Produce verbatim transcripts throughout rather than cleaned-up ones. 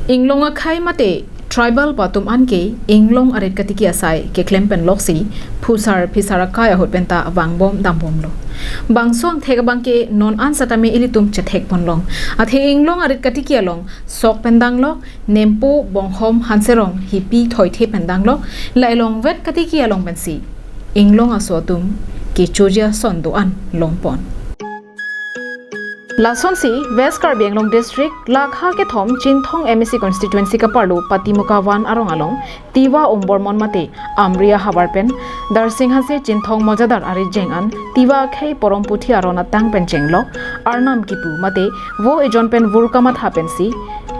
Inglong akhei mate tribal atum anke inglong arit katiki asai keklem pen loksi phusar phisar akai ahut penta vangbom dambomlo. Bangso angthek abangke non an setame ilitum chethek ponlong. Athe inglong arit katiki along sok pen danglok, Nempo, Bonghom, Hanserong, Hipi, Thoithe pen danglok, la elong vet katiki along pensi inglong aso atum kechoji ason do-an longpon. Lasonsi West Karbi Anglong District lakha kethom Chinthong M A C constituency kaparlo Patimuka Van arong along Tiwa Umbormon mate Amri ahavar pen Darsing Hanse Chinthong Mojadar arit jeng an Tiwa akhei porom puthi aron atang pen chenglok Arnam kipu mate vo ejon pen vur kamatha pensi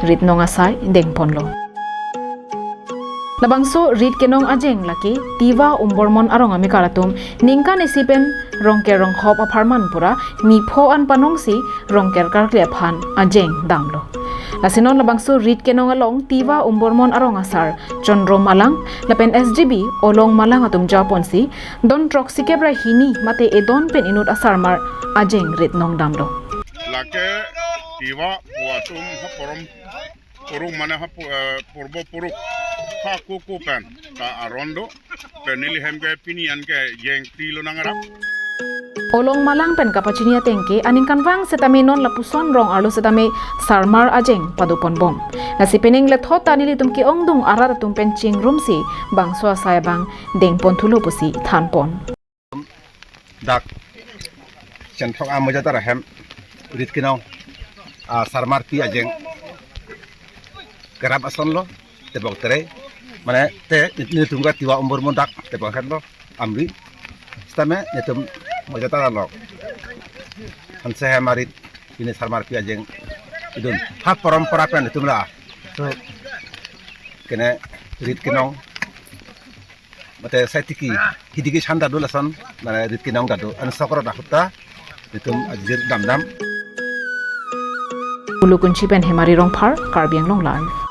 ritnong asai dengponlo. Labangso rit kenong ajeng lake Tiwa Umbormon arong amekar atum ningkan isi pen Rongker Ronghop apharman pura nipho an panongsi Rongker karkli aphan ajeng damlo. Lasi non labangso rit kenong along Tiwa Umbormon arong asar Chondro Malang lapen S G B Olong Malang atum japonsi don throksi kep ra hini mate edon pen inut asarmar ajeng ritnong damlo. Lake Tiwa pu atum ha porom puruk mane ha pu-, eh, purbo puruk ha kuku pen ta aron do pen neli hem ke pini an ke jeng tilo nangarap. Olong Malang pen kapachini ateng ke aningkanvang setame non lapuson rong arlo setame sarmar ajeng padoponbom. Lasi penang lethot ta nelitum ke-ongdung arat atum pen chingrumsi bangso asai abang dengponthulo pusi thanpon. Dak Chinthong Mojadar ahem rit kenong, ah, sarmar pi ajeng kerap asonlo tebok tere mane te nelitum ke Tiwa Umbormon dak tebok henlo Amri. Setame nelitum Mojadar along Hanse hem arit pini sarmar pi ajeng idun ha porompora pen nelitum la so kene rit kenong mate sai tiki hidiki chan dadu lason mane rit kenong dadu an sokro dahut ta nelitum ajir damdam. Ulukunchi pen Hemari Rongphar, Karbi Anglong Live.